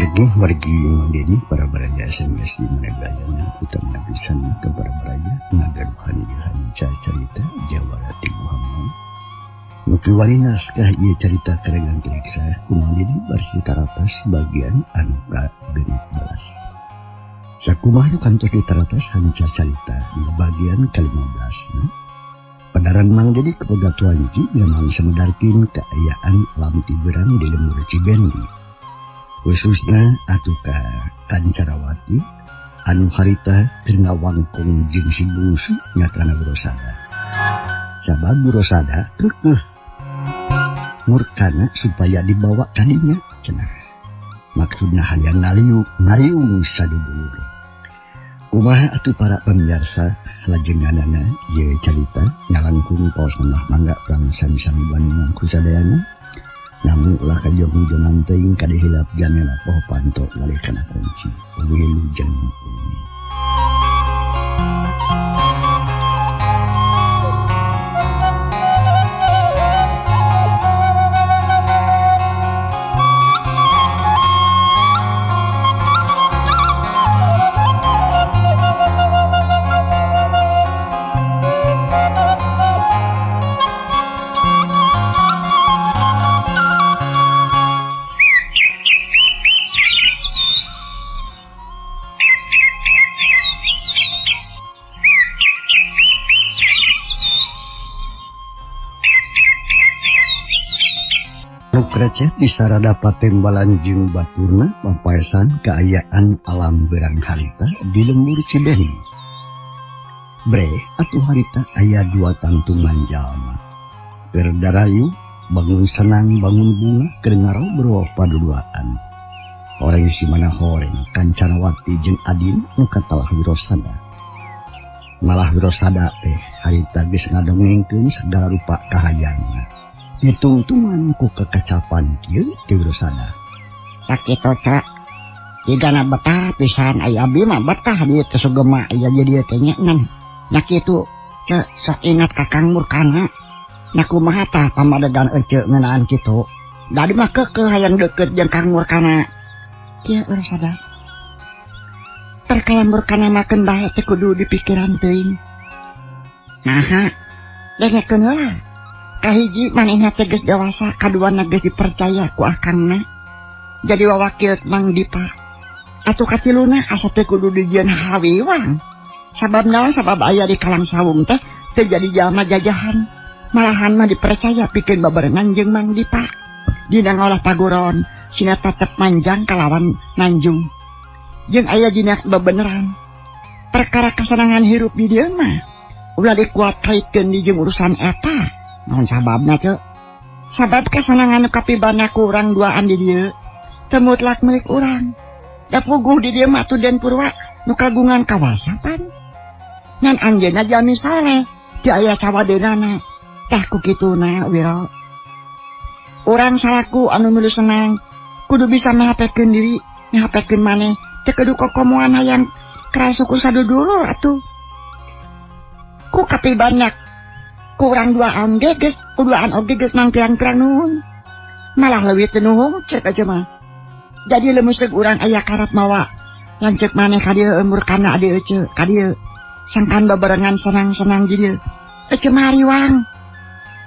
Wargi-wargi Mang Dedi para baraya SMS di mana belayana utamana pisan ka para baraya ngagaduhan ieu hanca carita Jawara ti Muhammad. Nu kiwari naskah ieu carita karangan Tileksa ku Mang Dedi versi taratas bagian anu ka-16. Sakumaha nu kantos ditaratas hanca carita di bagian ka-15 na. Padaran Mang Dedi kaboga tuanci dina mangsa medarkeun kaayaan alam tiberang di lembur Cibendi. Khususna atuh ka Kancarawati anu harita keur ngawangkong jeung si bungsu nyatana Wirosada. Sabab Wirosada keukeuh murkana supaya dibawa kadinya cenah. Maksudna hayang ngaliung sadudulur. Kumaha atuh para pemirsa lajenganana ieu carita ngalangkung paos mah mangga urang sami-sami bandungan ku sadayana. Namun ulah kajong-jongan teuing kade hilap janela poho panto ngalih kana kunci. Wilujeng bumi. Receh di sarada patembalan jeung baturna papaesan kaayaan alam berang harita di lembur Cibendi. Bre atuh harita aya dua tangtungan jalma. Keur darayu bangun senang bangun bunga keur ngarobrol paduduaan. Horeng si mana horeng Kancanawati jeung Adin nu katalah Wirosada. Malah Wirosada teh harita geus ngadongengkeun sagala rupa kahayangna. Ditungtungan ku kekacapan kieu ti Wirosada. Sakitu ca. Jigana betah pisan aya abdi mah betah di teu sugema aya jadi teh nya ngan. Nya kitu ce sok ingat ka Kang Murkana. Nya kumaha tah pamadegan ece ngeunaan kitu. Da abdi mah keukeuh hayang deukeut jeung Kang Murkana. Kieu Wirosada. Perkara Murkana makeun bae teh kudu dipikiran teuing. Naha dengekeun heula. Kahiji manehna teh geus dewasa, kaduana geus dipercaya ku akangna. Jadi wawakil Mang Dipa. Atuh katiluna asa teh kudu dijieun hawiwang. Sabab naon? Sabab aya di Kalang Sawung teh teu jadi jalma jajahan. Malahan mah dipercaya pikeun babarengan jeung Mang Dipa. Dina ngolah paguron, sina tetep manjang kalawan nanjung. Jeung aya dina bebeneran. Perkara kesenangan hirup di dieu mah ulah dikuat kaitkeun di jeung urusan eta. Naon sababna ceu? Sabab kesenangan nu kapibana ku urang duaan di dieu teu mutlak milik urang. Da puguh di dieu mah atuh Den Purwa nu kagungan kawasa pan. Ngan anjeunna jalmi saleh, teu aya cawadeunana. Tah ku kituna Wiro. Urang salaku anu milu senang kudu bisa ngahapekeun diri, ngahapekeun maneh, teu kudu kokomoan hayang karasuk ku sadudulur atuh. Ku kapibana kurang duaan ge geus, kuduaan oge geus mangpiang-pirang nuhun. Malah leuwih teu nuhun cek aja mah. Jadi lemuseg urang aya karep mawa lanceuk maneh ka dieu murkana adi ece ka dieu. Sangkan babarengan senang-senang di dieu. Ece mah hariwang.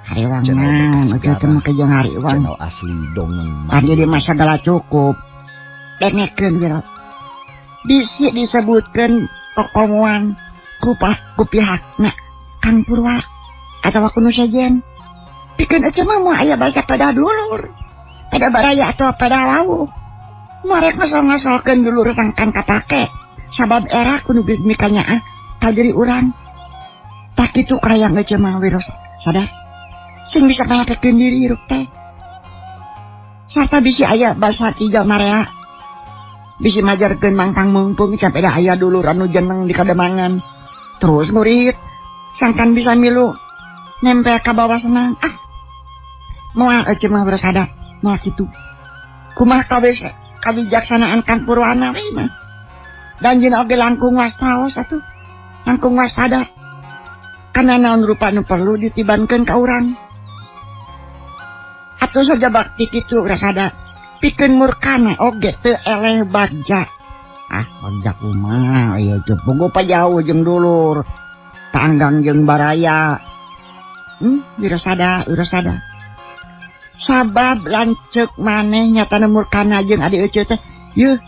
Hariwang Channel naon, bekas ece teh garah. make jeung hariwang. Channel asli dongeng Adi di Mang mah sagala cukup. Dengekeun jero. Bisi disebutkeun kokomoan ku pihakna Kang Purwa atawa ku nu sejen. Pikeun ece mah moal aya basa pada dulur. Pada baraya atawa pada lawuh. Moal rek ngasol-ngasolkeun dulur sangkan kapake. Sabab era ku nu geus mikanyaah ka diri urang. Tah kitu kahayang ece mah Wiros sadar. Sing bisa ngahapekeun diri hirup teh. Sarta bisi aya basa tiga marea. Bisi majarkeun mangkang mumpung sampai da aya dulur anu jeneng di kademangan. Terus murid sangkan bisa milu nempel ka bawah senang. Ah. Moal ece mah bersadar, moal kitu. Kumaha kawijaksanaan Kang Purwana we mah. Dan jeung oge langkung waspaos atuh. Langkung waspada. Kana naon rupa nu perlu ditibankeun ka urang. Atuh saja bakti kitu rasada. Pikeun murkana oge teu eleh bagja. Ah, bagja kumaha ieu teh puguh pajauh jeung dulur. Panggang jeung baraya. Wirasada, wirasada. Sabab lanceuk maneh nyatana murkana jeung adi eceu teh yeuh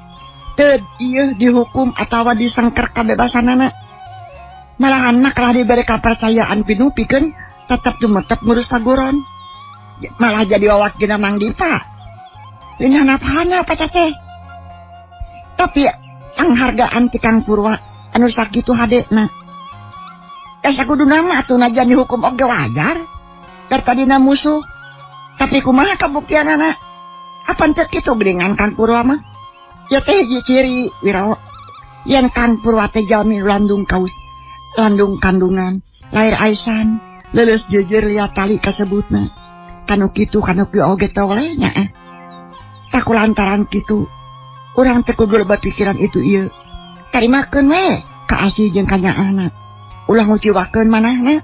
teu ieu dihukum atawa disangker kabebasanana. Malahan mah kalah diberi kapercayaan pinuh pikeun tetep tumetep ngurus paguron. Malah jadi wawakina Mang Dipa. Lain hanap-hanap eta teh. Tapi panghargaan ti Kang Purwa anu sakitu hadena. Da sakuduna mah atuh najan dihukum oge wajar. Dar tadina musuh. Tapi kumaha kabuktianana? Apan teu kitu geuningan Kang Purwa mah? Ya teh hiji ciri wiro. Yen Kang Purwa teh jalmi landung kaus, landung kandungan, lahir aisan, leuleus jeujeur liat tali kasebutna. Kanu kitu kanu kieu oge toleh nya. Tah kulantaran kitu, urang teh kudu loba pikiran itu ieu. Tarimakeun we ka asih jeung kanyaahna. Ulah nguciwakeun manahna.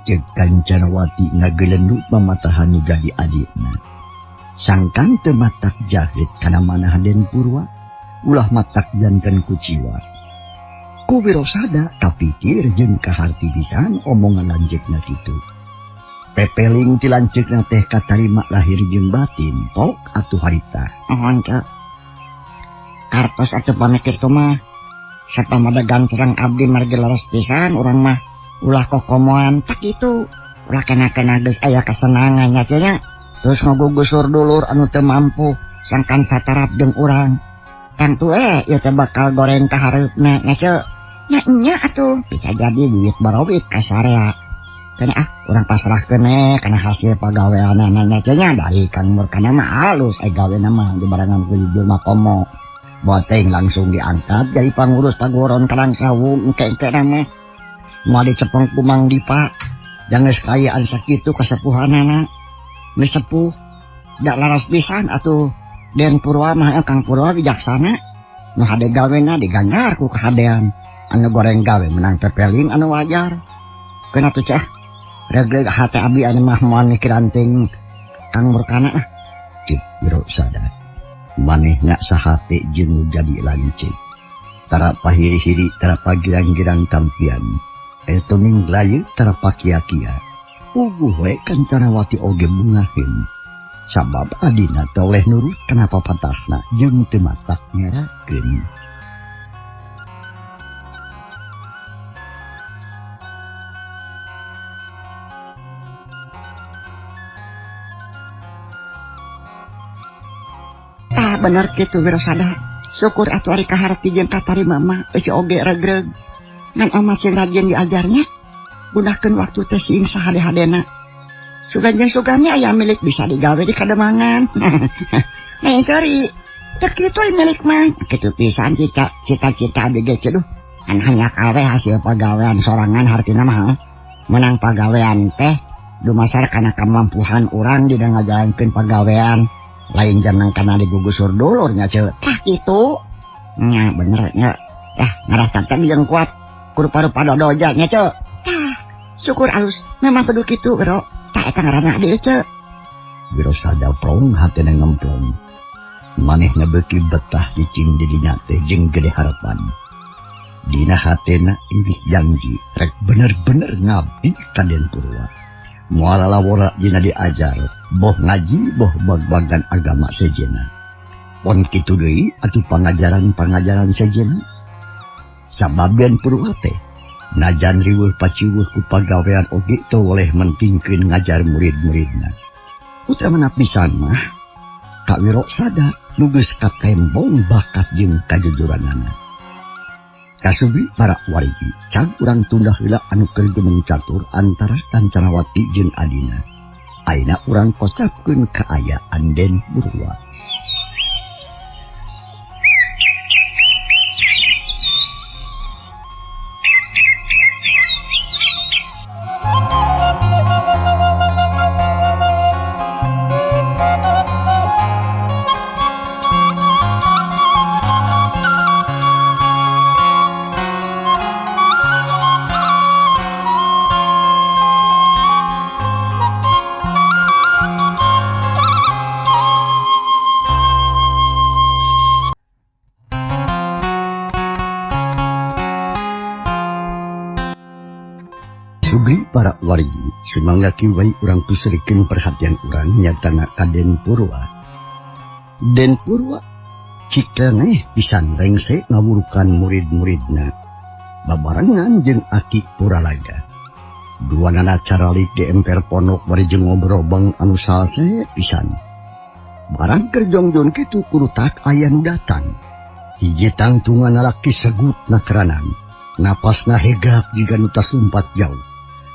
Ceuk Kancanawati ngagelendu pamatahan nu jadi adina. Sangkan teu matak jahit kana manah Den Purwa, ulah matak janten kuciwa. Ku Wirasada kapikir jeung kaharti pisan omongan lanceukna kitu. Pepeling ti lanceukna teh katarima lahir jeung batin, tok atuh harita. Mohon cek. Kartos atuh pamikir tu mah. Sapamadegan serang abdi margi leres pisan urang mah. Ulah kokomoan tak itu. Ulah kena-kena geus aya kasenangan nya teh nya. Terus ngagugusur dulur anu teu mampu sangkan satarap jeung urang. Tangtu ieu teh bakal goreng ka hareupna nya ceu. Nya nya atuh bisa jadi duit barawit ka sarea. Kana ah urang pasrahkeun we kana hasil pagaweanana nya ceu nya dari Kang Murkana mah halus ai gawena mah dibarengan ku jelema komo. Boteng langsung diangkat jadi pangurus paguron Karang Sawung engke-engke mah. Moal dicepeng ku Mang Dipa. Jangan kayaan sakitu kasepuhanana. Geus sepuh da laras pisan atuh Den Purwa mah Kang Purwa bijaksana. Nu hade gawena diganjar ku kahadean. Anu goreng gawe menang pepeling anu wajar. Keun atuh cah. Reugreug hate abdi anu mah moal mikiran ting Kang Murkana ah. Cik Wirasada. Manehna sahate jeung nu jadi lanceuk. Tara pahiri-hiri tara pagirang-girang tampian. Etuning layu tara pakia-kia. Puguh we Kancanawati oge bungaheun. Sabab adina toleh nurut kana papatahna jeung teu matak ngerakeun. Tah bener kitu Wirasada. Syukur atuh ari kaharti jeung katarima mah eusi oge regreg. Ngan omat sing rajin diajarnya, gunakeun waktu teh sing sahade-hadena. Sugan jeung sugannya aya milik bisa digawe di kademangan. Nah, sorry. Teu kitu aya milik mah. Kitu pisan cita-cita abdi ge duh. Kan hanya kawe hasil pagawean sorangan hartina mah. Menang pagawean teh dumasar kana kamampuhan urang dina ngajalankeun pagawean. Lain jangan kana digugusur dulur nya ceu. Tah kitu. Nya bener nya. Tah ngarah teh jeung kuat. Kurupa-rupa dodoja nya ceu. Tah syukur alus memang kudu kitu bro. Tah eta ngaranna adi ceu. Wirasada prong hatena ngemplong. Manehna beuki betah cicing di dinya teh jeung gede harapan. Dina hatena inggih janji rek bener-bener ngabdi ka Den Purwa. Moal lalawora dina diajar, boh ngaji boh bag-bagan agama sejenna. Pon kitu deui atuh pangajaran-pangajaran sejenna. Sabab Den Purwa teh najan riweuh paciweuh ku pagawean oge teu oleh mentingkeun ngajar murid-muridna. Utamana pisan mah Ka Wirasada nu geus katembong bakat jeung kajujuranana. Kasubi para wargi cag urang tunda heula anu keur gemeng catur antara Kancanawati jeung adina. Ayeuna urang kocapkeun kaayaan Den Purwa. Para wargi, sumangga kiwari urang tusrikeun perhatian urang nyatana ka Den Purwa. Den Purwa cikeneh pisan rengse ngawurukan murid-muridna. Babarengan jeung Aki Puralaga. Duanana caralik di emper pondok bari jeung ngobrol bang anu salse pisan. Barang keur jongjon kitu kurutak aya nu datang. Hiji tangtungan lalaki segut nakeranan. Napasna hegak jiga nu tasumpat jauh.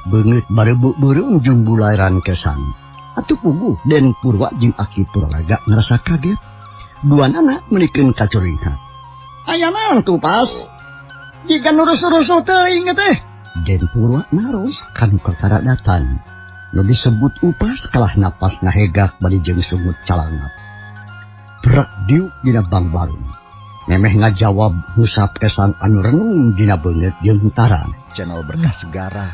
Beungeut bareubeuh beureum jeung bulairan kesan. Atuh puguh Den Purwa jeung Aki Puralaga ngerasa kaget. Duanana meulikeun kacuringhak. Aya naon tuh pas? Jiga nu rusuh-rusuh teuing teh. Den Purwa naros kanu kakara datang. Nu disebut upas kalah napasna hegak bari jeung sungut calangap. Brek diuk dina bangbarung. Memeh ngajawab ngusap kesan anu renung dina beungeut jeung tarang. Channel Berkah Segara,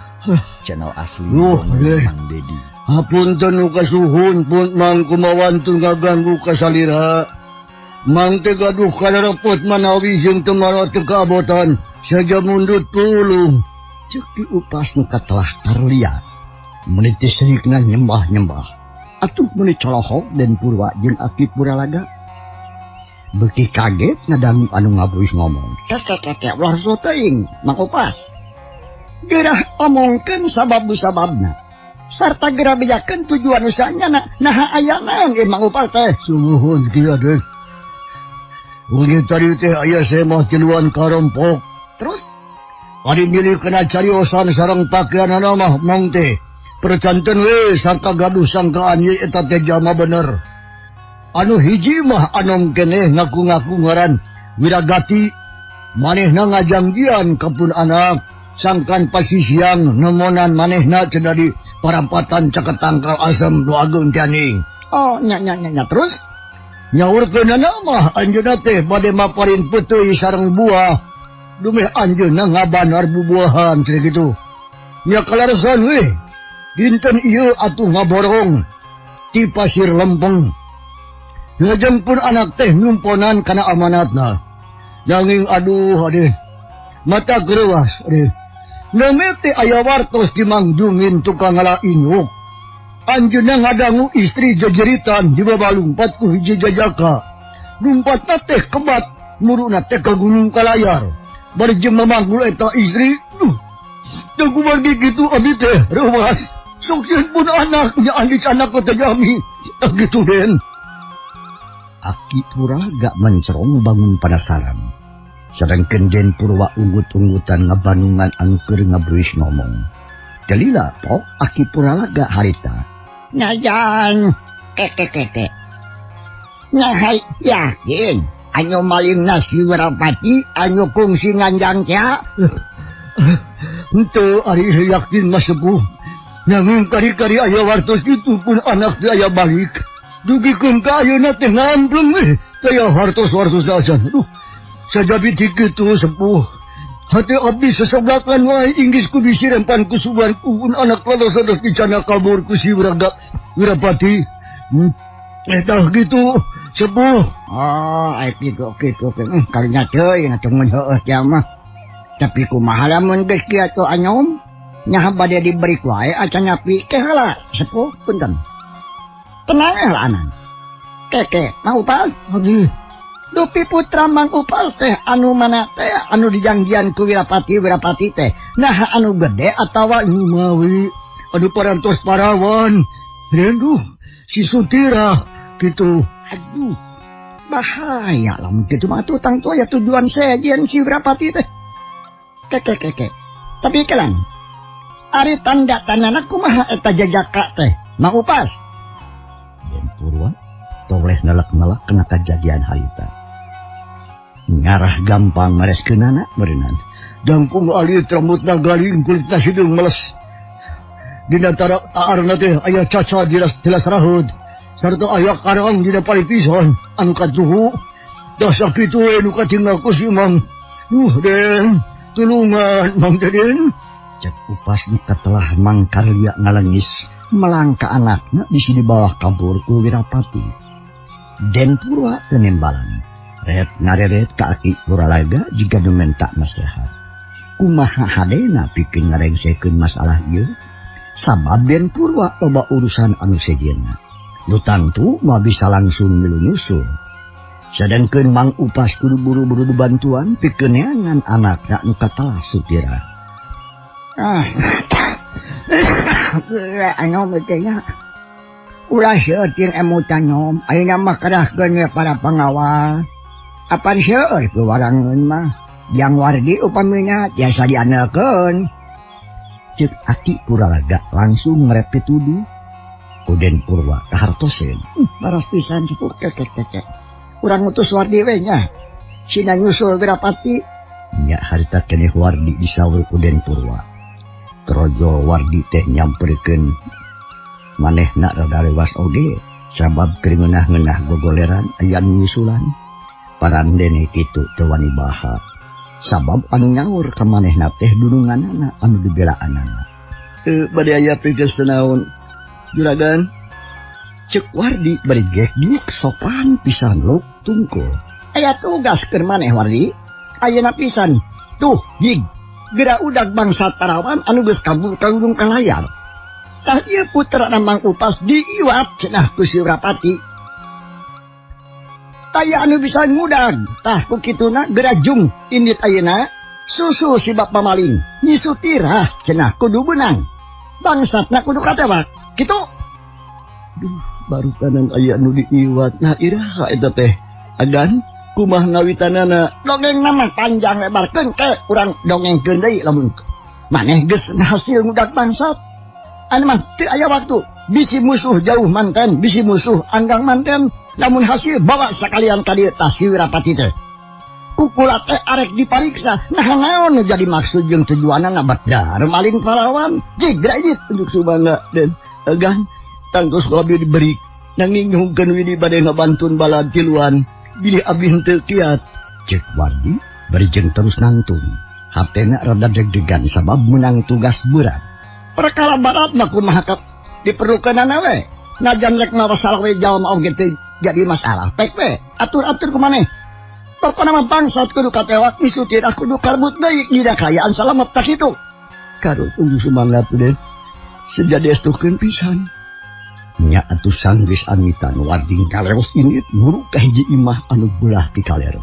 channel asli Duh, Mang Dedi. Hapunten nu kasuhun pun Mang kumawantun ngaganggu kasalira. Mang teh gaduh kalarepot manawi jeung teu mara teu kaabotan saja mundut pulung. Ceuk Ki Upas nu katelah karlia. Meuni teh serikna nyembah-nyembah. Atuh meuni colohok Den Purwa jeung Aki Puralaga. Beuki kaget ngadangu anu ngabuih ngomong. Keke ulah rusuh teuing, Mang Upas. Geurah omongkeun sabab-sababna. Sarta geura bejakeun tujuan usahanya naha aya naon ieu Mang Upas teh. Sumuhun kieu teh. Wengi tadi teh aya semah tiluan karompok. Terus ari nyeri kena cariosan sareng pakaianana mah mong teh. Percanten we sangka gaduh sangkaan ye eta teh jalma bener. Anu hiji mah anom keneh ngaku-ngaku ngaran Wiragati, manehna ngajangjian ka pun anak sangkan pasisiang nemonan manehna cenah di parampatan caket tangkal asem nu ageung tianing. Oh nya nya nya, nya. Terus nyaurkeunana mah anjeunna teh bade maparin peuteuy sareng buah. Dumeh anjeunna ngabanar bubuahan cenah kitu. Nya kalaresan we dinten ieu atuh ngaborong ti pasir lempeng. Lajeng pun anak teh numponan kana amanatna. Nanging aduh adeh mata gerewas adeh. Neme teh aya wartos di Mang Jungin tukang ngala inyuk. Anjeunna ngadangu istri jejeritan di babalumpat ku hiji jajaka. Lumpatna teh kebat, muruna teh ka gunung kalayar. Bari jeung mamanggul eta istri, duh. Teu kumargi kitu abdi teh reuwas. Sok sieun pun anak nya andi anak teh jami. Tah kitu Den. Aki Puralaga mencerong bangun penasaran. Sedangkan Den Purwa unggut-unggutan ngabanungan anu keur ngabruis ngomong. Telila pok Aki Puralaga harita. Najan keke. Nyahai yakin anu maling nasi Wirapati anu kungsi nganjang tea. Henteu ari yakin mah sepuh. Nanging kari-kari aya wartos kitu pun anak teh aya balik. Dugikeun ka ayeuna teh ngampleng we. Taya hartos-hartos acan. Aduh, sajabi kitu sepuh. Hati abdi seseblakan wae inggis ku disirempan ku suban ku anak lados-lados dicana kabur ku si Wirapati. Tah kitu sepuh. Oh, ai kitu kitu. Kalinya teuing atuh mun heueuh teh mah. Tapi kumaha lamun geus kieu atuh anyom? Nyaha bade diberi wae acan nyapi teh heula sepuh punten. Tenang lah anan. Keke, Mang Upas. Abdi. Dupi putra Mang Upas teh anu mana teh anu dijangjian ku Wirapati Wirapati teh. Nah anu gede atawa mawi anu parantos parawan. Rindu si Sutira gitu. Aduh, bahaya lah kitu mah tuh tangtu aya tujuan sejen si Wirapati teh. Keke keke. Tapi kelan. Ari tanda tandana kumaha eta jajaka teh? Mang Upas. Den Purwa toleh nelak-nelak kena kejadian harita. Ngarah gampang mareskeunana meureunnan. Jangkung alit rambutna galing kulitna hideung meles. Dina taarna teh aya caca jelas-jelas raheut. Sarta aya karang dina paripisan anu katuhu. Dah sakitu we nu katinggal ku si Mang. Duh Den, tulungan Mang Deden. Cek Upas nu katelah Mang Karlia ngalengis melangka anakna di sini bawah kabur ku Wirapati. Den Purwa tenembalan. Ret ngareret ka Aki Puralaga jiga nu menta nasihat. Kumaha hadena pikeun ngarengsekeun masalah ieu? Sabab Den Purwa loba urusan anu sejenna. Nu tangtu mah bisa langsung milu nyusul. Sedangkeun Mang Upas kudu buru-buru dibantuan pikeun neangan anakna nu katelah Sutira. Ah. Anu teh nya. Ulah seueur jeung emutan nyom, ayeuna mah kerahkeun we para pengawal. Apan seueur pewarangeun mah. Jang Wardi upamina tiasa diandalkeun. Ceuk Aki Puralaga langsung ngerep pituduh. Ku Den Purwa kahartoseun. Baras pisan sepuh kekek. Urang ngutus Wardi we nya. Sina nyusul Wirapati. Nya harita keneh Wardi disaur ku Den Purwa. Trojol Wardi teh nyamperkeun manehna rada lewas oge sabab keur ngeunah-ngeunah gogoleran aya nu nyusulan. Parandene kitu teu wani baha. Sabab anu nyaur ka manehna teh dununganana anu dibelaanana. Bade aya pikeus teu naon juragan? Ceuk Wardi bari gek sopan pisan luk tungkul. Aya tugas keur maneh Wardi. Ayeuna pisan. Tuh jig. Geura udag bangsa Tarawan anu geus kabur ka Gunung Kalayar. Tah ieu putra Mang Upas diiwat cenah ku si Wirapati. Taya anu bisa ngudag. Tah ku kituna geura jung indit ayeuna susul si bapa maling. Nyi Sutirah cenah kudu beunang. Bangsatna kudu katewak. Kitu. Duh, baru kanan aya nu diiwat. Nah iraha eta teh. Agan kumaha ngawitanana? Dongeng mah panjang lebar keun ke urang dongengkeun deui lamun maneh geus hasil ngudag bangsat. Anu mah teu aya waktu. Bisi musuh jauh manten, bisi musuh anggang manten, lamun hasil bawa sakalian ka dieu tah si Wirapati teh. Kukula teh arek dipariksa, nah naon nu jadi maksud jeung tujuanana badar maling pahlawan. Jig geura ieu tunjuk sumangga Den. Agan tangtos ku abdi diberi nanging nyuhunkeun widi bade ngabantun balad tiluan bilih abdi henteu kiat. Ceuk Wardi bari jeung terus nangtung. Hatena rada deg-degan sabab meunang tugas berat. Perkara barat mah kumaha diperlukeunana we. Najan rek masalah we jalma oge teu jadi masalah. Pek we, atur-atur ku maneh. Pokona mah bangsat kudu katewak, Nyi Sutirah kudu karbut deui dina kaayaan salamet tah kitu. Karut unjuk sumangga tuh Den. Sejadi estukeun pisan. Nya atuh sanggeus amitan Wardi kaleos indit muru ka hiji imah anu belah ti kaler.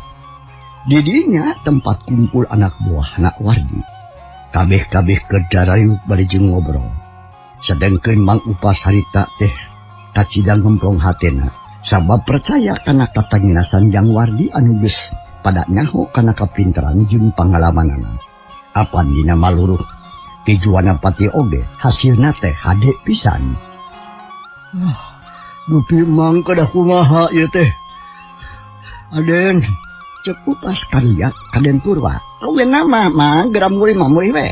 Di dinya tempat kumpul anak buahna Wardi. Kabeh-kabeh keur darayuk bari jeung ngobrol. Sedengkeun Mang Upas harita teh kacidang hemplong hatena sabab percaya kana katanginasan Jang Wardi anu geus pada nyaho kana kapinteran jeung pangalamanana. Apan dina maluruh tujuanna pati oge hasilna teh hade pisan. Dupi Mang kedah kumaha ieu teh. Aden ceuk Upas karya ka Den Purwa. Aweuna mah Mang geura mulih mah mulih we.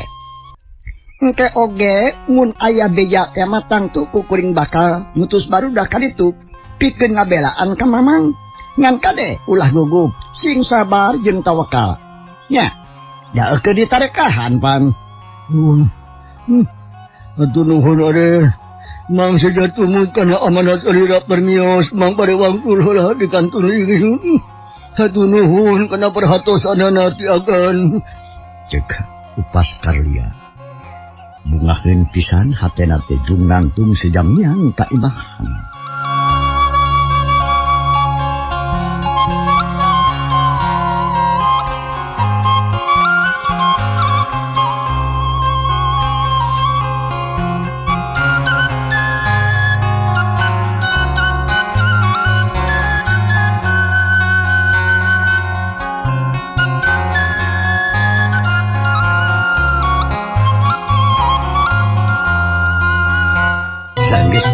Engke oge mun aya beja teh mah tangtu ku kuring bakal ngutus barudak ka ditu pikeun ngabelaan ka Mamang. Ngan kade ulah gugup, sing sabar jeung tawakal. Nya, da eukeun ditarekahan pan. Atuh nuhun Aden. Mang seja tumut kana amanat alira permios Mang bade wangtul heula di kantun ieu. Hatur nuhun kana perhatosanana ti agan. Ceuk Upas Karlia. Bungaheun pisan hatena teh jung nangtung sejam miang ka imahna.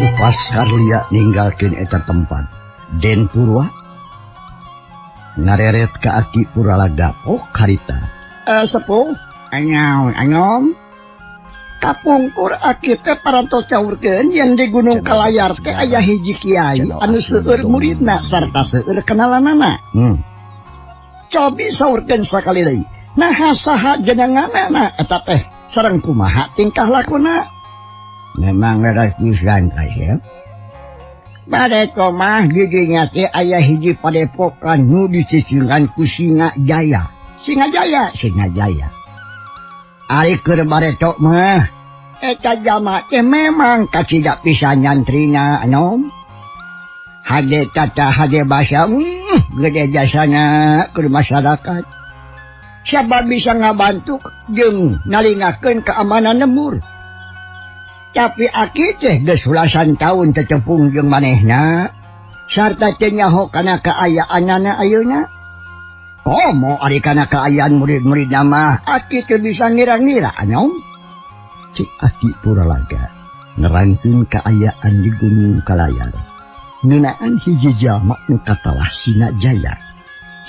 Upas Karlia ninggalkeun eta tempat. Den Purwa ngareret ka Aki Puralaga oh karita. Sepuh anyaon anyom. Kapungkur Aki teh parantos caurkeun yen di Gunung Kalayar teh aya hiji kiai anu seueur muridna sarta seueur kenalanana. Cobi saurkeun sakali deui. Naha saha jenenganana eta teh sareng kumaha tingkah lakuna? Memang leres pisan kasep. Bareko mah giginya teh aya hiji padepokan nu dicicingkan ku Singa Jaya. Singa Jaya, Singa Jaya. Ari keur bareto mah Eta jalma teh memang kacida pisan nyantrina anom. Hade tata hade basa gede jasana ke masyarakat. Siapa bisa ngabantu jeung nalingakeun keamanan lembur. Tapi aki teh geus belasan tahun tecepung jeung manehna sarta teu nyaho kana kaayaanana ayeuna. Komo ari kana kaayaan murid-muridna mah aki teu bisa ngira-ngira anom. Cik Aki Puralaga nerangkeun kaayaan di Gunung Kalayar ngeunaan hiji jalma nu katalah Singajaya,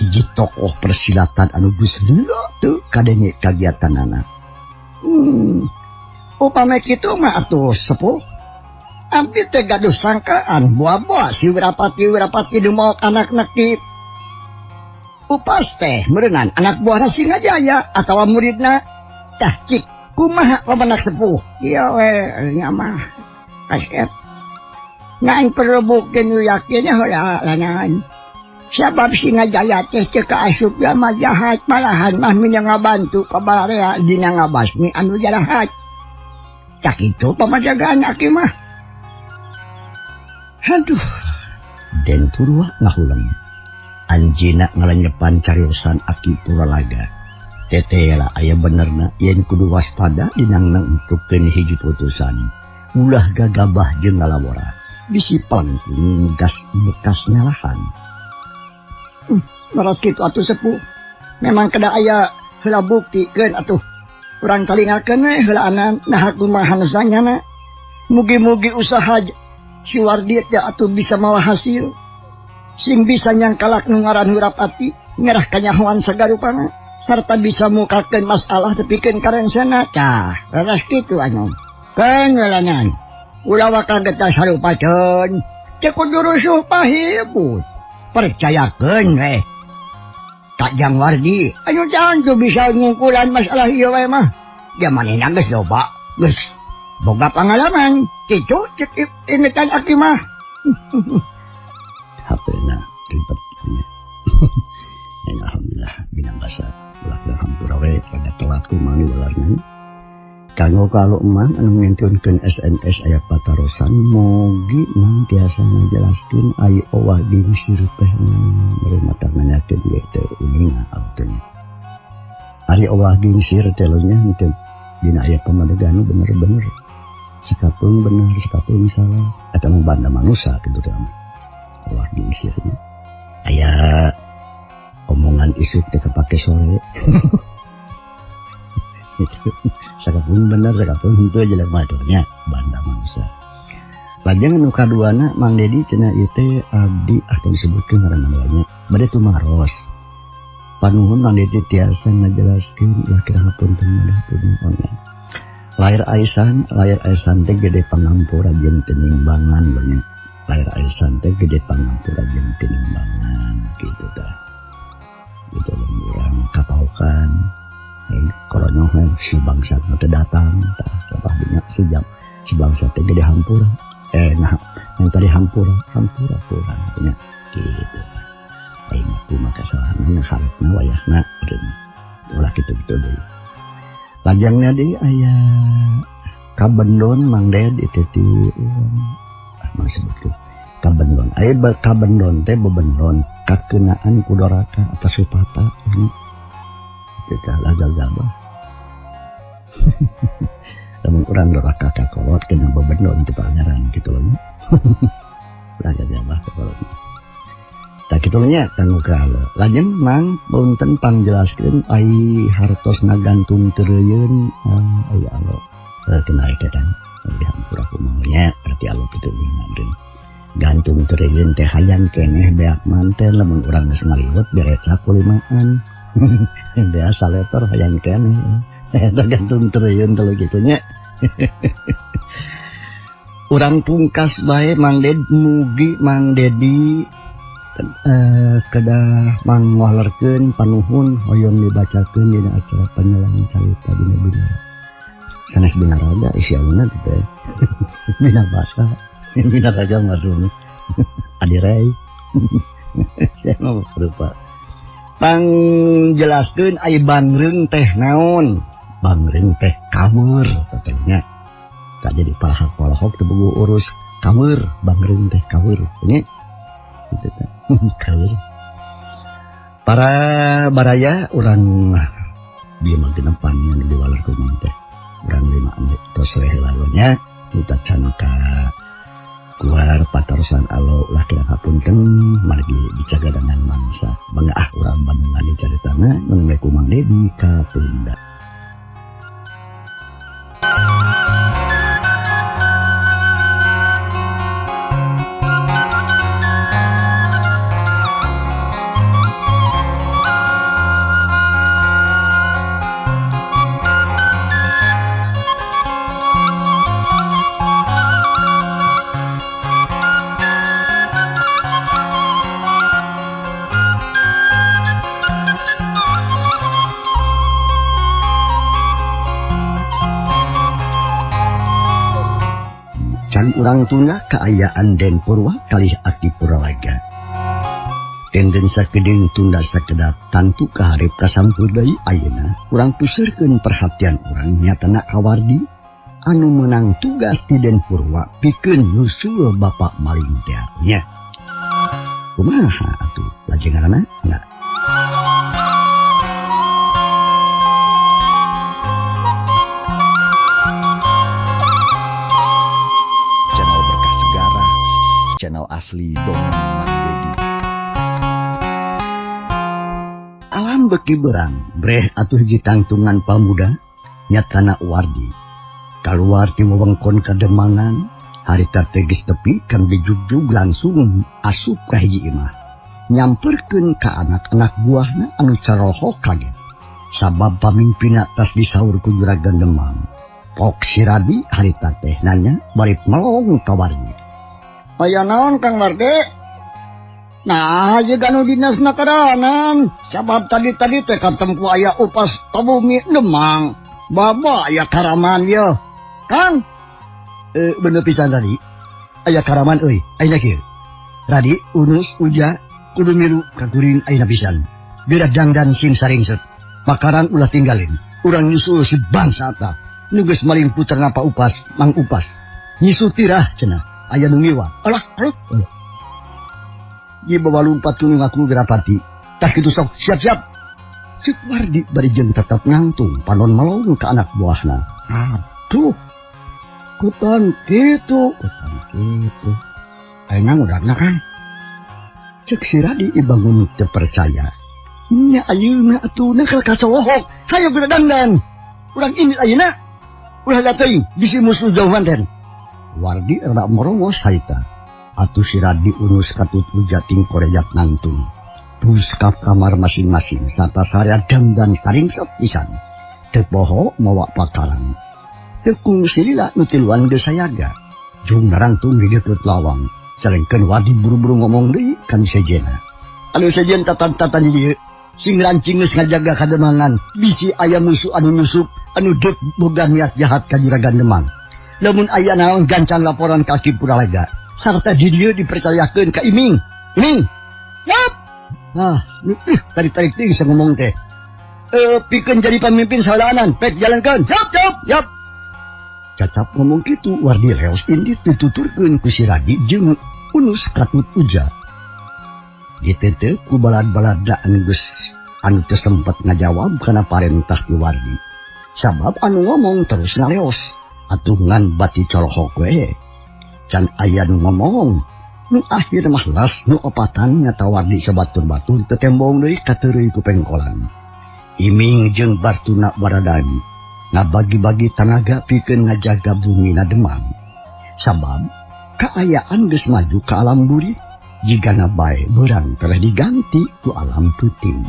hiji tokoh persilatan anu geus lila teu kadenge kagiatanana. Upami kitu mah atuh sepuh. Abdi teh gaduh sangkaan buah-buah si Wirapati nu maok anakna ki Upas teh meureunan anak buahna Singajaya atawa muridna. Tah cik kumaha pamenak sepuh? Ieu we nya mah kasep. Ngan perlu bukti nu yakin heula lanan. Sabab Singajaya teh teu kaasup jalma jahat malahan mah minya ngabantu ka balarea dina ngabasmi anu jarahat. Tah kitu pamajagaan aki mah. Aduh, Den Purwa ngahuleng. Anjeunna ngalenyepan cariosan Aki Puralaga. Tetela aya benerna yen kudu waspada dina nangtukeun hiji putusan. Ulah gagabah jeung ngalawora. Bisi palengkung gas bekas nyalahan. Leres kitu atuh sepuh. Memang kada aya heula buktikeun atuh. Urang talingakeun we heulaanan naha kumaha sanyana. Mugi-mugi usaha si Wardi teh atuh bisa mawa hasil. Sing bisa nyangkalak nu ngaran Wirapati ngerah kanyahoan sagarupana sarta bisa mukakeun masalah tepikeun karensana. Tah, leres kitu anom. Keun welanan. Ulah waka getas harupakeun. Teu kudu rusuh pahibut. Percayakeun we. Kak Jang Wardi, anu tangtu bisa ngungkulan masalah ieu we mah. Jamanehna geus loba, geus boga pangalaman. Kitu cek ingetan aki mah. HP-na ribet nya. Ya, alhamdulillah bina basa ulah hampura we pada telat kumaha walarna. Kanggo kalau emang anu ngentunkeun SMS aya patarosan mogi mang tiasa ngajelaskeun ai owah diusir teh meureun mata nanyakeun ge teu uninga abdi. Ari owah gingsir teh nya henteu dina aya pamadegan bener-bener sakapeung bener sakapeung salah eta mah banda manusa kitu teh mah. Owah gingsir nya aya omongan isuk teh kapake sore. Sakapun bener sakapun henteu jelema teh nya banda manusa. Lajeng nu kaduana Mang Dedi cenah ieu teh abdi atau disebutkeun ngaranna nya bade tumaros. Panuhun Mang Dedi tiasa ngajelaskeun ulah kira hapunten madah tunuhun. Lahir Aisan teh gede pangampura jeung tinimbangan nya. Lahir Aisan teh gede pangampura jeung tinimbangan kitu tah. Gitu urang kapaukan. Koronyohan si bangsa teh datang tah lapah dinya si jam si bangsa teh gede hampura nah yang tadi hampura hampura kurang nya kitu aing kumaha kasalahan harapna wayahna ulah kitu-kitu deui lajangna deui aya kabendon Mang Ded itu ti urang sebutkeun kabendon aya kabendon teh bebendon kakeunaan ku doraka atas supata teh lagal gabah. Lamun urang doraka ka kolot kena bebendon teu pangaran kitu lho. Lagal gabah ka kolot. Tah kitu nya kanggo ka lajeng Mang punten pangjelaskeun ai hartos ngagantung teureuyun ai alo kena eta kan dihampura kumaha nya berarti alo kitu ingatkeun. Gantung teureuyun teh hayang keneh beak manten lamun urang geus ngaliwet direcak ku limaan. Biasa letter hayang keneh eta gantung teureuyun teh kitu nya. Urang pungkas bae Mang Ded mugi Mang Dedi kedah mangwalerkeun panuhun hoyong dibacakeun dina acara panyelang carita dina bina sanes bina raga isi aluna teh bina basa bina raga maksudna adirai. Saya mau lupa pangjelaskeun ai bangreung teh naon. Bangreung teh kaweur tetehnya Tak jadi palahak-palahok teu bogo urus kaweur bangreung teh kaweur nya. Kitu teh. Kaweur. Para baraya urang bieu mah genepan anu diwaler ku mang teh. Urang lima tos heula nya can ka keluar patarosan alo lah kira hapunten margi dicagadangan mangsa. Bangga ah urang Bandungan dicaritana ngeungeun ku Mang Dedi katunda. Urang tunda kaayaan Den Purwa kalih Aki Purwalaga. Tenden sakedeung tunda sakedap tantu kaharep kasampur deui ayeuna urang puseurkeun perhatian urang nyatana kawardi anu meunang tugas ti Den Purwa pikeun nyusul bapak maling teh nya. Kumaha atuh lajenganana? Enggak. Channel asli Dongeng Mang Dedi. Alam beki berang, breh atuh hiji tangtungan pamuda nyatana Wardi. Kaluar ti wewengkon kademangan, harita teh geus tepi kan dijugjug langsung asup ka hiji imah. Nyamperkeun ka anak-anak buahna anu carohok kaget. Sabab pamimpinna tas disaur ku juragan Demang. Pok si Radi harita teh nanya bari melong ka Wardi. Aya naon Kang Wardi? Nah, jiga nu dinasna kadanan. Sabab tadi-tadi teh katempu aya upas tabumi Demang. Baba aya karaman ye. Kang, bener pisan tadi. Aya karaman euy, ayeuna kieu. Radi, Unus, Uja, kudu milu ka kuring ayeuna pisan. Bira dangdan sing saringsut. Makaran ulah tinggalin. Urang nyusul si bangsa ta. Nu geus maling puter napa upas, mang upas. Nyisul tirah cenah. Aya nu ngiwat. Alah, alah. Ieu bawa lumpat ku ngaku Wirapati. Tah kitu sok siap-siap. Cek Wardi bari jeung tetep ngangtung panon melong ka anak buahna. Aduh. Kutan kitu, kutan kitu. Ayeuna ngudagna Kang. Cek si Radi ibangun teu percaya. Nya ayeuna atuh na kacohok. Hayo geura dandan. Urang indit ayeuna. Ulah teuing bisi musuh jauh manten. Wardi rada merongos harita. Atuh si Radi Unus katut ujating korejat nangtung. Terus ka kamar masing-masing sarta sarea dangdan saringsep pisan. Teu poho mawa pakarang. Teu kungsi lila nu tiluan geus sayaga. Jung narangtung di deukeut lawang. Salengkeun Wardi buru-buru ngomong deui ka nu sejenna. Anu sejen tatan-tatan di dieu. Sing rancing geus ngajaga kademangan. Bisi aya musuh anu nyusup anu deuk boga niat jahat ka juragan Demang. Lamun aya naon gancang laporan ka Ki Purwalaga sarta di dieu dipercayakeun ka Iming. Iming. Yap. Nah, tarik-tarik teuing bisa ngomong teh. Pikeun jadi pamimpin salaanan, pek jalankeun. Yap, yap, yap. Cacap ngomong kitu Wardi leos indit dituturkeun ku si Radi jeung Unus katut Uja. Ditete ku balad-baladna anu geus anu teu sempet ngajawab kana parentah ti Wardi. Sabab anu ngomong terus ngaleos. Atuh ngan bati corohok we. Can aya nu ngomong. Nu akhir mah las nu opatan nyata Wardi sabatur-batur tetembong deui kateureuy ku pengkolan. Iming jeung Bartuna baradan ngabagi-bagi tanaga pikeun ngajaga bumina Demang. Sabab kaayaan geus maju ka alam burit jigana bae beurang telah diganti ku alam peuting.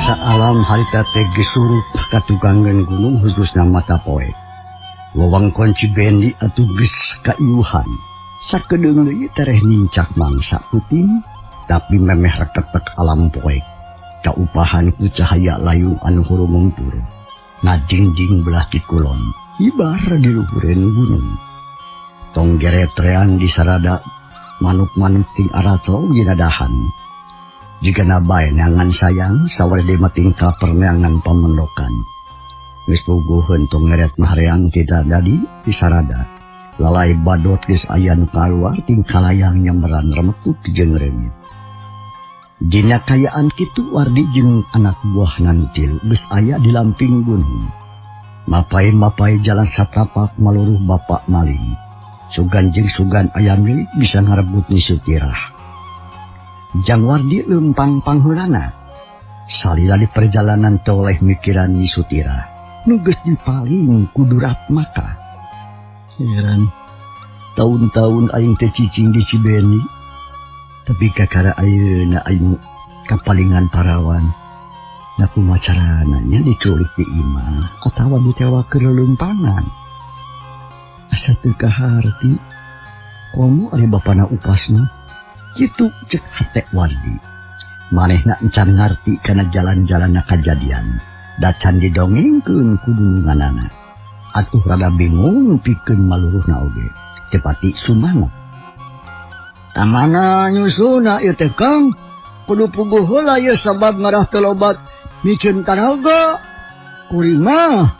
Karasa alam harita teh geus surup ka tukangeun gunung khususna mata poe. Wewengkon Cibendi atuh geus kaiuhan. Sakedeung deui tereh nincak mangsa puting, tapi memeh reketek alam poek. Kaupahan ku cahaya layung anu hurumungtur. Ngajingjing belah ti kulon, hibar di luhureun gunung. Tong geretrean di sarada manuk-manuk ting aracol dina dahan. Jigana bae neangan sayang, sawareh mah tingkah perneangan pamendokan. Geus puguheun tong ngeret mahareang tidak dadi di sarada. Lalai badot geus aya nu kaluar ting kalayang nyameran remetut jeung reungit. Dina kayaan kitu Wardi jeung anak buah nantil geus aya di lamping gunung. Mapai-mapai jalan satapak maluruh bapak maling. Sugan jeung sugan aya milik bisa ngarebut Nyi Sutirah. Jang Wardi leumpang pangheulana. Salila di perjalanan toleh mikiran Nyi Sutirah. Nu geus dipaling ku Duratmaka. Heran, taun-taun aing teh cicing di Cibeni. Tapi kakara ayeuna aing kapalingan parawan. Na kumaha carana nya diculik di imah atawa dicawakeun leuleumpangan. Asa teu kaharti. Komo ari bapana upas mah. Kitu cek hate Wardi. Manehna encan ngarti kana jalan-jalanna kajadian. Da can didongengkeun ku dununganana. Atuh rada bingung pikeun maluruhna oge. Teu pati sumanget. Kamana nyusuna ieu teh Kang? Kudu puguh heula ieu sabab ngarah teu lobat miceun tanaga. Kuring mah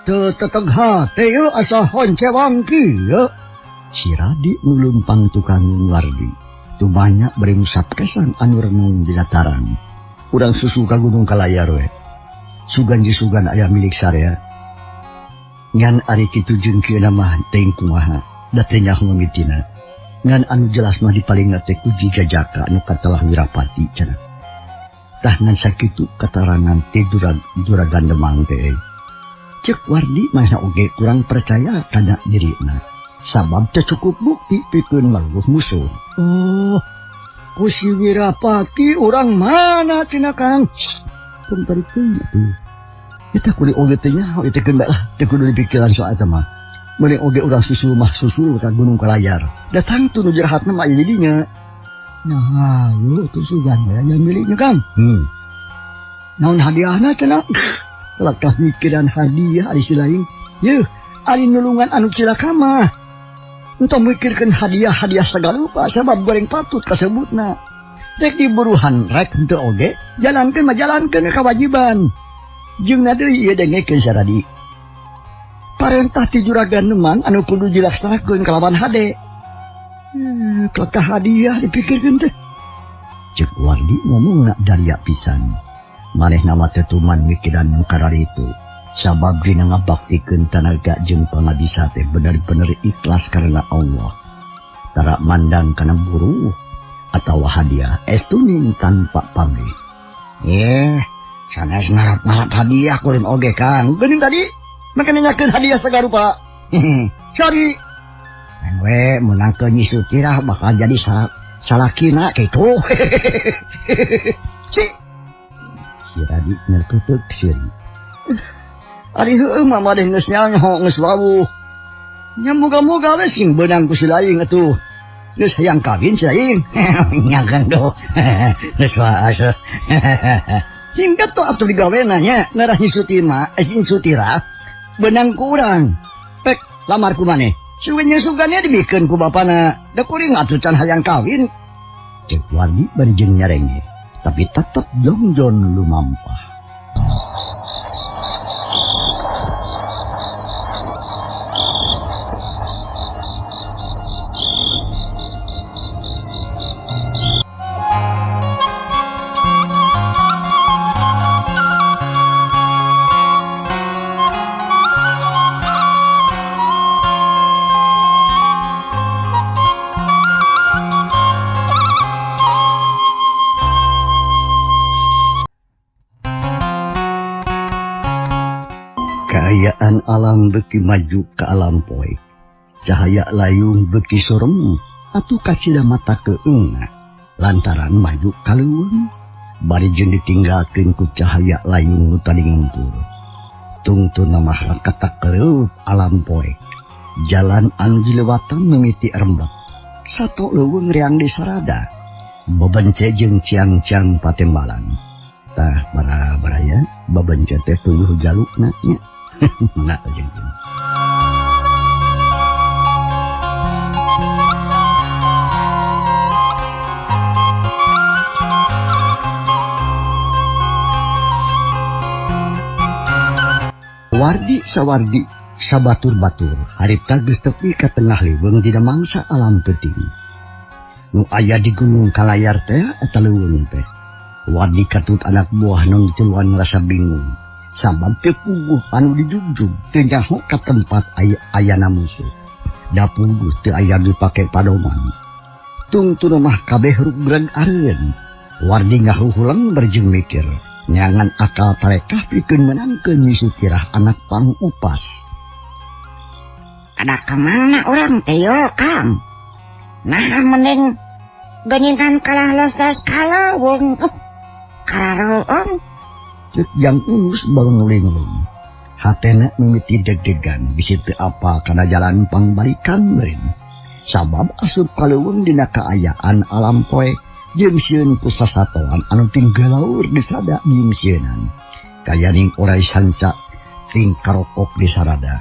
teu teteg hate ieu asa honcewang kieu. Si Radi nu leumpang tukang Wardi. Tumanya bari ngusap kesan anu renung di dataran. Urang susu ka Gunung Kalayar we. Sugan jeung sugan aya milik sarea. Ngan ari kitu jeung kieu mah teuing kumaha, da teu nyaho mimitina. Ngan anu jelas mah dipalinga teh ku jajaka anu katelah Wirapati cenah. Tah ngan sakitu katarangan teh juragan Demang teh. Ceuk Wardi mah oge kurang percaya kana dirina. Sabab teu cukup bukti pikeun maluruh musuh. Oh, ku si Wirapati urang mana cenah Kang? Tong tarik teuing atuh. Eta kudu oge teh nyaho ieu teh keun bae lah, teu kudu dipikiran soal eta mah. Meureun oge urang susul mah susul ka Gunung Kalayar. Datang tu nu jahatna mah aya di dinya. Nah, ayo tuh sugan we aya miliknya Kang. Naon hadiahna cenah? Lakah mikiran hadiah ari si lain. Yeuh, ari nulungan anu cilaka mah. Entong mikirkeun hadiah-hadiah sagarupa sabab goreng patut kasebutna. Rek diburuhan rek henteu oge, jalankeun mah jalankeun kewajiban. Jeung na deui ieu dengekeun saradi. Parentah ti juragan Demang anu kudu dilaksanakeun kalawan hade. Kelakah hadiah dipikirkeun teh. Ceuk Wardi ngomongna daria pisan. Manehna mah teu tuman mikiran nu kararitu. Sabab dina ngabaktikeun tanaga jeung pangabisa teh bener-bener ikhlas karena Allah. Tara mandang kana buruh atawa hadiah estuning tanpa pamrih. Sanes ngarap-ngarap hadiah kuring oge Kang. Geuning tadi make nanyakeun hadiah sagarupa. Sorry. We meunangkeun Nyi Sutirah bakal jadi salakina kitu. Si. Si Radi nyerkeuteup seuri. Ari heueuh mah maneh geus nyaho geus wawuh. Nya moga-moga we sing beunang ku si laing atuh. Geus hayang kawin si laing. Nya gendo. Geus waas. Sing geto atuh digawena nya ngarah Nyi Sutima, Nyi Sutirah beunang ku urang. Pek lamar ku maneh. Sugan jeung sugannya dibikeun ku bapana. Da kuring atuh can hayang kawin. Ceuk Wardi bari jeung nyarenge, tapi tetep jongjon lumampah. Kaayaan alam beki maju ke alam poek. Cahaya layung beki sorem atuh kacida mata keengah lantaran maju ka leuweung. Bari jeung ditinggalkeun ku cahaya layung nu tadi ngumpul. Tungtuna mah rakatak reup alam poek. Jalan anu dilewatan mimiti rembet. Sato leuweung reang di sarada. Babence jeung ciang-ciang patembalan. Tah para baraya babence teh tuluh jalukna nya. Nah jeung Wardi sawardi sabatur-batur harita geus tepi ka tengah leuweung dina mangsa alam peuting. Nu aya di Gunung Kalayar teh eta leuweung teh. Wardi katut anak buah nu tiluan ngarasa bingung. Sabab teu puguh anu dijugjug teu nyaho ka tempat ayana musuh. Da puguh teu aya dipake padoman. Tungtuna mah kabeh rugreg areun. Wardi ngahuhulang berjeng mikir. Nyangan akal tarekah pikeun menangkeun Nyi Sutirah anak pang upas. Ada kamana urang teh yo Kang? Nah mending geuningan kalah losas kalawung. Kararoong. Cek Jang Unus bangun linglung. Hatena mimiti deg-degan bisi teu apa kana jalan pangbalikan meureun. Sabab asup kaleuweung dina kaayaan alam poe. Jeung sieun ku sasatoan anu tinggalaur disada jeung sieunan. Kayaning orai sanca ting karokok di sarada.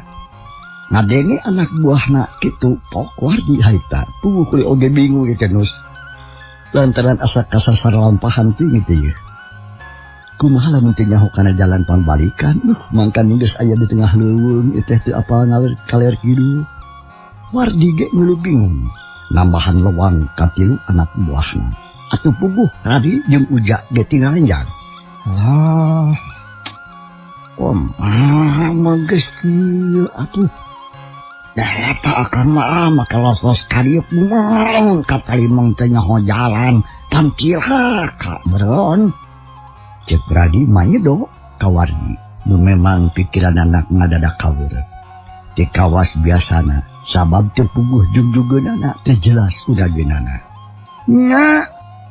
Ngadenge anak buahna kitu pok Wardi harita. Puguh kulit oge bingung ieu nus. Lantaran asa kasasar lampahan ting teh ieu. Kumaha lamun teu nyaho kana jalan pangbalikan? Mangkan geus aya di tengah leuweung ieu teh teu apal ngalir kaler kidul. Wardi ge milu bingung. Nambahan lewang katilu anak buahna. Atuh puguh Radi jeung Uja ge tinggal lenjang. Lah, kumaha mah geus kieu atuh. Dah eta akang mah maka los-los ka dieu kumaha ka talimeng teh nyaho jalan pan cilaka meureun. Cek Radi manyedo ka Wardi. Nu memang pikiran anak ngadadak kaweur. Teu kawas biasana sabab teu puguh jugjugeunana teh jelas udageunana. Nya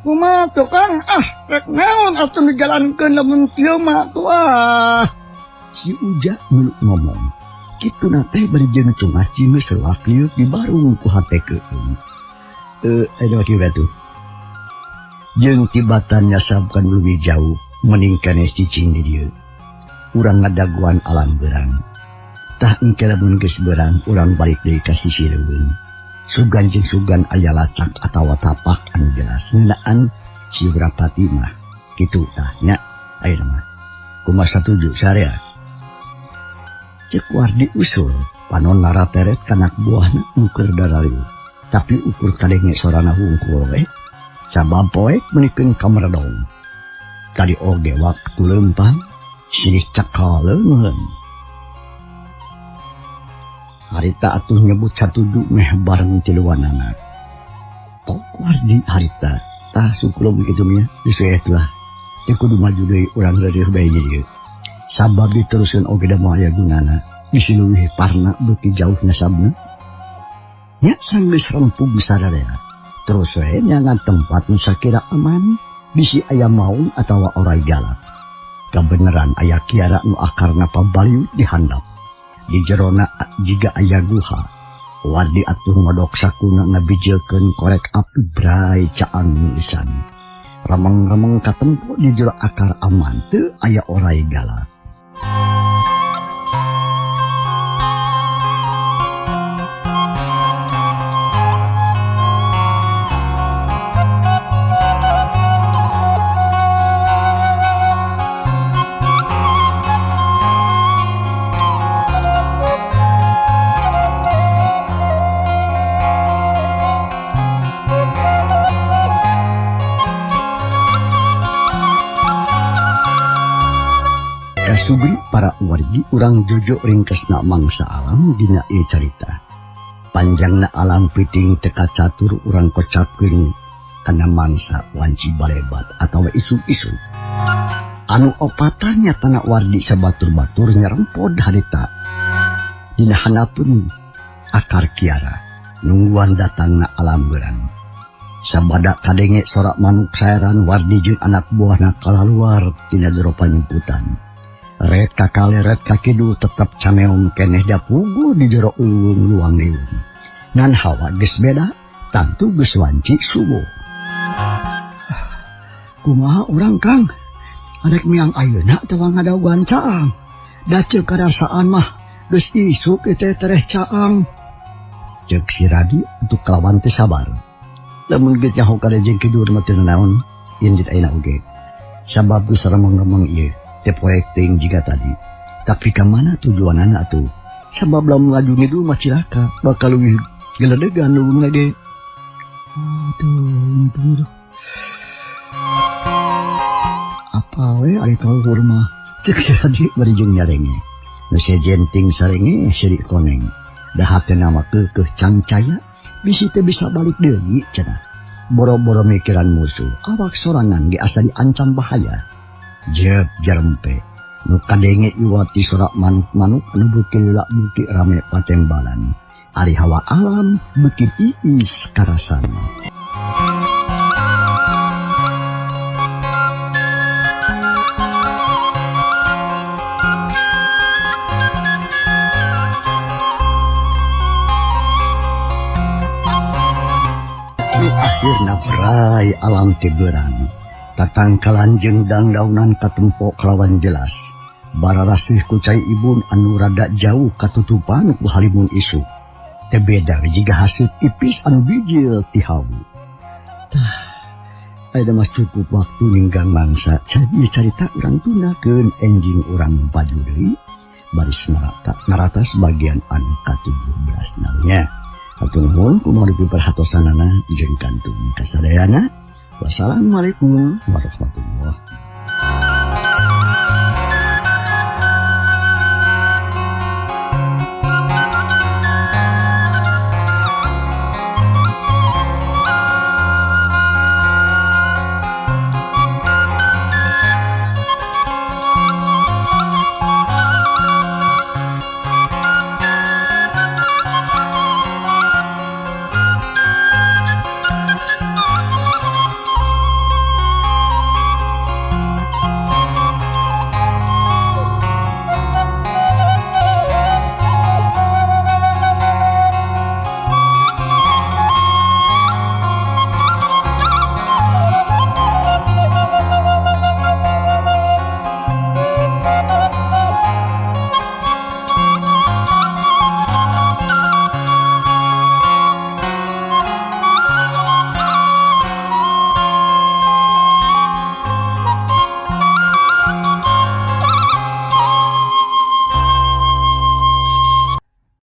kumaha tuh Kang? Ah, rek naon atuh dijalankeun lamun kieu mah tuh ah. Si Uja milu ngomong. Kituna teh bari jeung cungas jeung selak lieu di barung ku hate keueung. Aya kieu atuh. Jeung tibatan nyasabkan leuwih jauh mending keneh cicing di dieu. Urang ngadaguan alam beurang. Tah engke lamun geus beurang urang balik deui ka sisi leuweung. Sugan jeung sugan aya lacak atawa tapak anu jelas ngeunaan si Wirapati mah kitu tah nya ayeuna mah kumaha satuju sarea. Cek Wardi usul panon narateret kanak buahna nu keur daralieu tapi ukur kadenge sorana hungkul we sabab poek meunikeun kameredong. Tadi oge waktu leumpang silih cekal leungeun. Harita atuh nyebut satuju meh bareng tiluanana. Pok Wardi harita tah sukulum kitu nya geus we atuh. Teu kudu maju deui urang reureun bae ieu. Sabab diteruskeun oge da moal aya gunana. Bisi leuwih parna beuki jauh nasabna. Nya sanggeus rempug sararea. Terus we nyangan tempat nu sakira aman bisi aya maung atawa orai galak. Kabeneran aya kiara nu akarna pabaliut di handap. Di jerona jiga aya guha. Wardi atuh ngodok sakuna ngabijilkeun korek api brai caang lisan. Remeng-remeng katempo di jero akar aman teu aya orai galak. Kasubri para wargi urang jojo ringkesna mangsa alam dina ieu carita. Panjangna alam piting teka catur urang kocapkeun kana mangsa wanci balebat atawa isuk-isuk. Anu opatan nyatana wardi sabatur-batur nyerempod harita. Dina hanapun akar kiara nungguan datangna alam beurang. Sabada kadenge sorak manuk saeran Wardi jeung anak buahna kalaluar tina jero panyumputan. Ret ka kaler ret ka kidul tetep cameom keneh da puguh di jero uung luang liung. Ngan hawa geus beda, tangtu geus wanci subuh. Kumaha urang Kang? Arek miang ayeuna atawa ngadaguan caang? Da ceuk karasaan mah geus isuk teh tereh caang. Ceuk si Radi untuk kalawan teh sabar. Lamun geus nyaho kada jeung kidur mah teu naon, indit ayeuna oge. Sabab geus remeng-remeng ieu teh poek teuing jiga tadi. Tapi ka mana tujuanana atuh? Sabab lamun laju ngidul mah cilaka, bakal leuwih geledegan leuweung ge. Aduh, untung. Apa we ari kaluhur mah? Ceuk si Radi bari jeung nyarenge. Nu sejen ting sarenge seri koneng. Da hatena mah keukeuh cangcaya. Bisi teh bisa balik deui cenah. Boro-boro mikiran musuh, awak sorangan ge asa diancam bahaya. Jeuk jarempe, nu kadenge iwati sorak manuk-manuk anu beuki lila beuki rame patembalan. Ari hawa alam beuki tiis karasana. Akhirna berai alam teh beurang. Tatangkalan jeung dangdaunan katempo kalawan jelas. Bararasih ku cai ibun anu rada jauh katutupan ku halimun isuk. Teu beda jiga hasil tipis anu bijil ti hawu. Tah, ayeuna mah cukup waktu ninggang mangsa. Cari carita urang tundakeun enjing urang baju deui. Baris naratas bagian anu ka-17 nya. Hatur nuhun kumaha dipiperhatosanana jeung kantun kasadayana. Wassalamualaikum warahmatullahi.